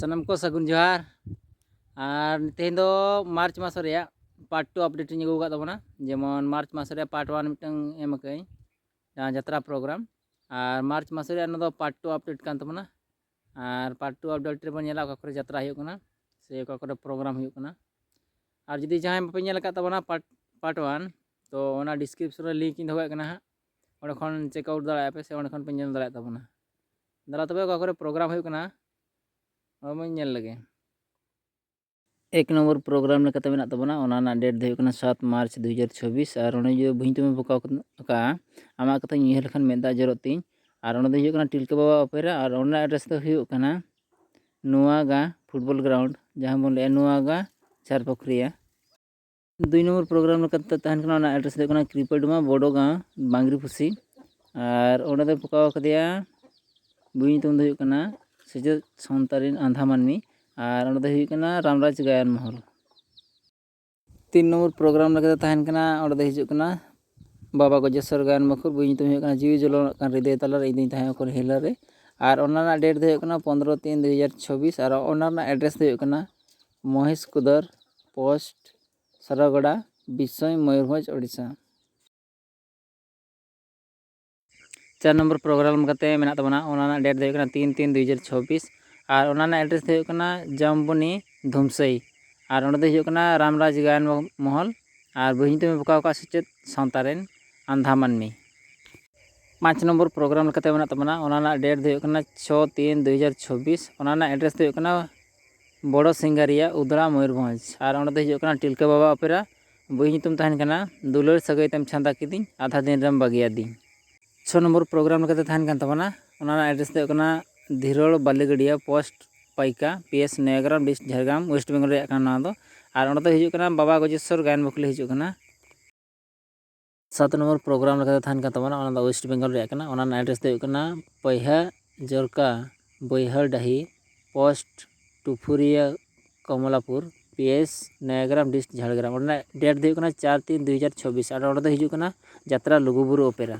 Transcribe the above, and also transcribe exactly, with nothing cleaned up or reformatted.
ᱥᱟᱱᱟᱢ ᱠᱚ ᱥᱟᱹᱜᱩᱱ ᱡᱚᱦᱟᱨ᱾ ᱟᱨ ᱛᱮᱦᱮᱧ ᱫᱚ ᱢᱟᱨᱪ ᱢᱟᱥ ᱨᱮᱭᱟᱜ ᱯᱟᱨᱴ ᱴᱩ ᱟᱯᱰᱮᱴ ᱤᱧ ᱟᱹᱜᱩ ᱟᱠᱟᱫ ᱛᱟᱵᱚᱱᱟ᱾ ᱡᱮᱢᱚᱱ ᱢᱟᱨᱪ ᱢᱟᱥ ᱨᱮᱭᱟᱜ ᱯᱟᱨᱴ ᱳᱣᱟᱱ ᱢᱤᱫᱴᱟᱝ ᱮᱢ ᱟᱠᱟᱫᱟᱹᱧ, ᱡᱟᱦᱟᱸ ᱡᱟᱛᱨᱟ ᱯᱨᱳᱜᱨᱟᱢ, ᱟᱨ ᱢᱟᱨᱪ ᱢᱟᱥ ᱨᱮᱭᱟᱜ ᱚᱱᱟ ᱫᱚ ᱯᱟᱨᱴ ᱴᱩ ᱟᱯᱰᱮᱴ ᱠᱟᱱ ᱛᱟᱵᱚᱱᱟ᱾ ᱟᱨ ᱯᱟᱨᱴ ᱴᱩ ᱟᱯᱰᱮᱴ ᱨᱮᱵᱚᱱ ᱧᱮᱞᱟ ᱚᱠᱟ ᱠᱚᱨᱮ ᱡᱟᱛᱨᱟ ᱦᱩᱭᱩᱜ ᱠᱟᱱᱟ ᱥᱮ ᱚᱠᱟ ᱠᱚᱨᱮ ᱯᱨᱳᱜᱨᱟᱢ ᱦᱩᱭᱩᱜ ᱠᱟᱱᱟ᱾ ᱟᱨ ᱡᱩᱫᱤ ᱡᱟᱦᱟᱸᱭ ᱵᱟᱯᱮ ᱧᱮᱞ ᱟᱠᱟᱫ ᱛᱟᱵᱚᱱᱟ ᱯᱟᱨᱴ ᱯᱟᱨᱴ ᱳᱣᱟᱱ, ᱛᱚ ᱚᱱᱟ ᱰᱤᱥᱠᱨᱤᱯᱥᱚᱱ ᱨᱮ ᱞᱤᱝᱠ ᱤᱧ ᱫᱚᱦᱚ ᱠᱟᱜ ᱠᱟᱱᱟ ᱦᱟᱸᱜ, ᱚᱸᱰᱮ ᱠᱷᱚᱱ ᱪᱮᱠ ᱟᱣᱩᱴ ᱫᱟᱲᱮᱭᱟᱜᱼᱟ ᱯᱮ ᱥᱮ ᱚᱸᱰᱮ ᱠᱷᱚᱱ ᱯᱮ ᱧᱮᱞ ᱫᱟᱲᱮᱭᱟᱜ ᱛᱟᱵᱚᱱᱟ᱾ ᱫᱮᱞᱟ ᱛᱚᱵᱮ ᱚᱠᱟ ᱠᱚᱨᱮ ᱯᱨᱳᱜᱨᱟᱢ ᱦᱩᱭᱩᱜ ᱠᱟᱱᱟ ᱚᱱᱟ ᱵᱚᱱ ᱧᱮᱞ ᱞᱮᱜᱮ᱾ ᱮᱠ ᱱᱚᱢᱵᱚᱨ ᱯᱨᱳᱜᱨᱟᱢ ᱞᱮᱠᱟᱛᱮ ᱢᱮᱱᱟᱜ ᱛᱟᱵᱚᱱᱟ, ᱚᱱᱟ ᱨᱮᱱᱟᱜ ᱰᱮᱴ ᱫᱚ ᱦᱩᱭᱩᱜ ᱠᱟᱱᱟ ᱥᱟᱛ ᱢᱟᱨᱪ ᱫᱩ ᱦᱟᱡᱟᱨ ᱪᱷᱚᱵᱵᱤᱥ᱾ ᱟᱨ ᱚᱱᱮ ᱡᱮ ᱵᱟᱹᱧ ᱛᱩᱢᱮ ᱵᱚᱠᱟ ᱟᱠᱟᱫᱼᱟ, ᱟᱢᱟᱜ ᱠᱟᱛᱷᱟᱧ ᱩᱭᱦᱟᱹᱨ ᱞᱮᱠᱷᱟᱱ ᱢᱮᱫ ᱫᱟᱜ ᱡᱚᱨᱚᱜ ᱛᱤᱧ᱾ ᱟᱨ ᱚᱱᱟ ᱫᱚ ᱦᱩᱭᱩᱜ ᱠᱟᱱᱟ ᱴᱤᱞᱠᱟᱹ ᱵᱟᱵᱟ ᱚᱯᱮᱨᱟ, ᱟᱨ ᱚᱱᱟ ᱮᱰᱨᱮᱥ ᱫᱚ ᱦᱩᱭᱩᱜ ᱠᱟᱱᱟ ᱱᱚᱣᱟᱜᱟ ᱯᱷᱩᱴᱵᱚᱞ ᱜᱨᱟᱣᱩᱱᱰ, ᱡᱟᱦᱟᱸ ᱵᱚᱱ ᱞᱟᱹᱭᱟ ᱱᱚᱣᱟᱜᱟ ᱪᱟᱨ ᱯᱩᱠᱷᱨᱤᱭᱟ᱾ ᱫᱩᱭ ᱱᱚᱢᱵᱚᱨ ᱯᱨᱳᱜᱨᱟᱢ ᱞᱮᱠᱟᱛᱮ ᱛᱟᱦᱮᱱ ᱠᱟᱱᱟ, ᱚᱱᱟ ᱮᱰᱨᱮᱥ ᱫᱚ ᱦᱩᱭᱩᱜ ᱠᱟᱱᱟ ᱠᱨᱤᱯᱟᱹᱰᱩᱢᱟ ᱵᱚᱰᱚ ᱜᱟᱶ ᱵᱟᱝᱨᱤ ᱯᱩᱥᱤ᱾ ᱟᱨ ᱚᱸᱰᱮ ᱫᱚ ᱯᱚᱠᱟᱣ ᱠᱟᱫᱮᱭᱟ, ᱵᱳᱭ ᱧᱩᱛᱩᱢ ᱫᱚ ᱦᱩᱭᱩᱜ ᱠᱟᱱᱟ ᱥᱮᱪᱮᱫ ᱥᱟᱶᱛᱟ ᱨᱮᱱ ᱟᱸᱫᱷᱟ ᱢᱟᱹᱱᱢᱤ᱾ ᱟᱨ ᱚᱸᱰᱮ ᱫᱚ ᱦᱩᱭᱩᱜ ᱠᱟᱱᱟ ᱨᱟᱢᱨᱟᱡᱽ ᱜᱟᱭᱟᱱ ᱢᱚᱦᱚᱞ᱾ ᱛᱤᱱ ᱱᱚᱢᱵᱚᱨ ᱯᱨᱳᱜᱨᱟᱢ ᱞᱮᱠᱟᱛᱮ ᱛᱟᱦᱮᱱ ᱠᱟᱱᱟ, ᱚᱸᱰᱮ ᱫᱚ ᱦᱤᱡᱩᱜ ᱠᱟᱱᱟ ᱵᱟᱵᱟ ᱜᱚᱡᱮᱥᱚᱨ ᱜᱟᱭᱟᱱ ᱢᱚᱠᱷᱩᱨ, ᱵᱳᱭ ᱧᱩᱛᱩᱢ ᱦᱩᱭᱩᱜ ᱠᱟᱱᱟ ᱡᱤᱣᱤ ᱡᱚᱞᱚᱱᱚᱜ ᱠᱟᱱ ᱦᱨᱤᱫᱚᱭ ᱛᱟᱞᱟᱨᱮ ᱤᱧ ᱫᱩᱧ ᱛᱟᱦᱮᱸ ᱠᱟᱱᱟ ᱦᱤᱞᱟᱹ ᱨᱮ᱾ ᱟᱨ ᱚᱱᱟ ᱨᱮᱱᱟᱜ ᱰᱮᱴ ᱫᱚ ᱦᱩᱭᱩᱜ ᱠᱟᱱᱟ ᱯᱚᱱᱨᱚ ᱛᱤᱱ ᱫᱩ ᱦᱟᱡᱟᱨ ᱪᱷᱚᱵᱵᱤᱥ᱾ ᱟᱨ ᱚᱱᱟ ᱨᱮᱱᱟᱜ ᱮᱰᱨᱮᱥ ᱫᱚ ᱦᱩᱭᱩᱜ ᱠᱟᱱᱟ ᱢᱚᱦᱮᱥ ᱠᱩᱫᱟᱨ ᱯᱳᱥᱴ, ᱥᱟᱨᱟᱜᱚᱲᱟ, ᱵᱤᱥᱚᱭ, ᱢᱚᱭᱩᱨᱵᱷᱚᱸᱡᱽ, ᱳᱰᱤᱥᱟ᱾ ᱪᱟᱨ ᱱᱚᱢᱵᱚᱨ ᱯᱨᱳᱜᱨᱟᱢ ᱠᱟᱛᱮ ᱢᱮᱱᱟᱜ ᱛᱟᱵᱚᱱᱟ, ᱚᱱᱟ ᱨᱮᱱᱟᱜ ᱰᱮᱴ ᱫᱚ ᱦᱩᱭᱩᱜ ᱠᱟᱱᱟ ᱛᱤᱱ ᱛᱤᱱ ᱫᱩ ᱦᱟᱡᱟᱨ ᱪᱷᱚᱵᱵᱤᱥ᱾ ᱟᱨ ᱚᱱᱟ ᱨᱮᱱᱟᱜ ᱮᱰᱨᱮᱥ ᱫᱚ ᱦᱩᱭᱩᱜ ᱠᱟᱱᱟ ᱡᱟᱢᱵᱚᱱᱤ ᱫᱷᱩᱢᱥᱟᱹᱭ᱾ ᱟᱨ ᱚᱸᱰᱮ ᱫᱚ ᱦᱩᱭᱩᱜ ᱠᱟᱱᱟ ᱨᱟᱢᱨᱟᱡᱽ ᱜᱟᱭᱟᱱ ᱢᱚᱦᱚᱞ᱾ ᱟᱨ ᱵᱳᱭ ᱧᱩᱛᱩᱢ ᱮ ᱵᱚᱠᱟᱣ ᱠᱟᱜᱼᱟ ᱥᱮᱪᱮᱫ ᱥᱟᱶᱛᱟ ᱨᱮᱱ ᱟᱸᱫᱷᱟ ᱢᱟᱹᱱᱢᱤ᱾ ᱯᱟᱸᱪ ᱱᱚᱢᱵᱚᱨ ᱯᱨᱳᱜᱨᱟᱢ ᱞᱮᱠᱟᱛᱮ ᱢᱮᱱᱟᱜ ᱛᱟᱵᱚᱱᱟ, ᱚᱱᱟ ᱨᱮᱱᱟᱜ ᱰᱮᱴ ᱫᱚ ᱦᱩᱭᱩᱜ ᱠᱟᱱᱟ ᱪᱷᱚ ᱛᱤᱱ ᱫᱩ ᱦᱟᱡᱟᱨ ᱪᱷᱚᱵᱵᱤᱥ᱾ ᱚᱱᱟ ᱨᱮᱱᱟᱜ ᱮᱰᱨᱮᱥ ᱫᱚ ᱦᱩᱭᱩᱜ ᱠᱟᱱᱟ ᱵᱚᱲᱚ ᱥᱤᱝᱜᱟᱨᱤᱭᱟ, ᱩᱫᱽᱲᱟ, ᱢᱚᱭᱩᱨᱵᱷᱚᱸᱡᱽ᱾ ᱟᱨ ᱚᱸᱰᱮ ᱫᱚ ᱦᱩᱭᱩᱜ ᱠᱟᱱᱟ ᱴᱤᱞᱠᱟᱹ ᱵᱟᱵᱟ ᱚᱯᱮᱨᱟ, ᱵᱳᱭ ᱧᱩᱛᱩᱢ ᱛᱟᱦᱮᱱ ᱠᱟᱱᱟ ᱫᱩᱞᱟᱹᱲ ᱥᱟᱹᱜᱟᱹᱭ ᱛᱮᱢ ᱪᱷᱟᱸᱫᱟ ᱠᱤᱫᱤᱧ, ᱟᱫᱷᱟ ᱫᱤᱱ ᱨᱮᱢ ᱵᱟᱹᱜᱤᱭᱟᱫᱤᱧ᱾ ᱪᱷᱚ ᱱᱚᱢᱵᱚᱨ ᱯᱨᱳᱜᱨᱟᱢ ᱞᱮᱠᱟᱛᱮ ᱛᱟᱦᱮᱱ ᱠᱟᱱ ᱛᱟᱵᱚᱱᱟ, ᱚᱱᱟ ᱨᱮᱱᱟᱜ ᱮᱰᱨᱮᱥ ᱫᱚ ᱦᱩᱭᱩᱜ ᱠᱟᱱᱟ ᱫᱷᱤᱨᱚᱲ Baligaria, post Paika, P S Nayagram, dist Jhargram, West Bengal ᱨᱮᱭᱟᱜ ᱠᱟᱱᱟ ᱱᱚᱣᱟ ᱫᱚ᱾ ᱟᱨ ᱚᱸᱰᱮ ᱫᱚ ᱦᱤᱡᱩᱜ ᱠᱟᱱᱟ ᱵᱟᱵᱟ ᱜᱚᱡᱮᱥᱚᱨ ᱜᱟᱭᱟᱱ ᱵᱟᱹᱠᱷᱞᱤ ᱦᱤᱡᱩᱜ ᱠᱟᱱᱟ᱾ ᱥᱟᱛ ᱱᱚᱢᱵᱚᱨ ᱯᱨᱳᱜᱨᱟᱢ ᱞᱮᱠᱟᱛᱮ ᱛᱟᱦᱮᱱ ᱠᱟᱱ ᱛᱟᱵᱚᱱᱟ, ᱚᱱᱟ ᱫᱚ ᱳᱭᱮᱥᱴ ᱵᱮᱝᱜᱚᱞ ᱨᱮᱭᱟᱜ ᱠᱟᱱᱟ᱾ ᱚᱱᱟ ᱨᱮᱱᱟᱜ ᱮᱰᱨᱮᱥ ᱫᱚ ᱦᱩᱭᱩᱜ ᱠᱟᱱᱟ ᱯᱟᱹᱭᱦᱟᱹ ᱡᱚᱨᱠᱟ ᱵᱟᱹᱭᱦᱟᱹᱲ ᱰᱟᱹᱦᱤ, post Tuphuria Kamalapur, P S Nayagram, dist Jhargram. ᱚᱸᱰᱮᱱᱟᱜ ᱰᱮᱴ ᱫᱚ ᱦᱩᱭᱩᱜ ᱠᱟᱱᱟ ᱪᱟᱨ ᱛᱤᱱ ᱫᱩ ᱦᱟᱡᱟᱨ ᱪᱷᱚᱵᱵᱤᱥ᱾ ᱟᱨ ᱚᱸᱰᱮ ᱫᱚ ᱦᱤᱡᱩᱜ ᱠᱟᱱᱟ ᱡᱟᱛᱨᱟ ᱞᱩᱜᱩᱵᱩᱨᱩ ᱚᱯᱮᱨᱟ᱾